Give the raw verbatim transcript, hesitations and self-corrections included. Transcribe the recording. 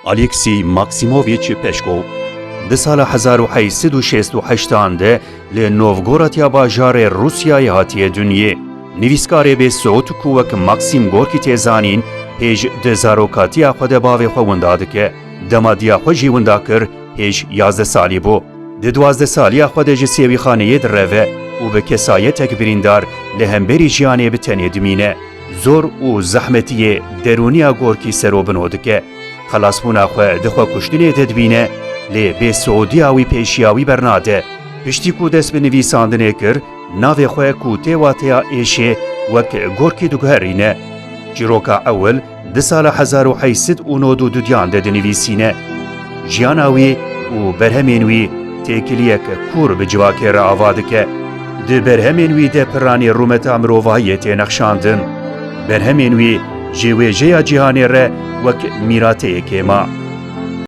Alexey Maksimoviç Peşkov di sala hezar û heyt sed û şêst û heştan de li Novgorodya bajarê Rûsyayê hatiye dinyê. Nivîskarê Bêsiûd ku wek Maksim Gorkî tê zanîn, hêj di zarokatiya xwe de bavê xwe winda dike. Dema diya xwe jî winda kir, hêj yazdeh salî bû. Di duwazdeh saliya xwe de ji sêwîxaneyê direve û bi kesayetek birîndar li hemberî jiyanê bi tenê dimîne. Zor û zehmetiyê derûniya Gorkî serobino dike. Xelasbûna xwe di xwe kuştinê de dibîne, lê bêsiûdiya wî pêşiya wî bernade. Piştî ku dest bi nivîsandinê kir, navê xwe ku tê wateya êşê wek Gorkî diguherîne. Çîroka ewil di sala hezar û heyt sed û nod û duyan de dinivîsîne. Jiyana wî û berhemên wî têkiliyek kûr bi civakê re ava dike. Di berhemên wî de piranî rûmeta mirovahiyê tê nexşandin. Berhemên wî ji wêjeya cîhanê re wek mîrateyekê ma.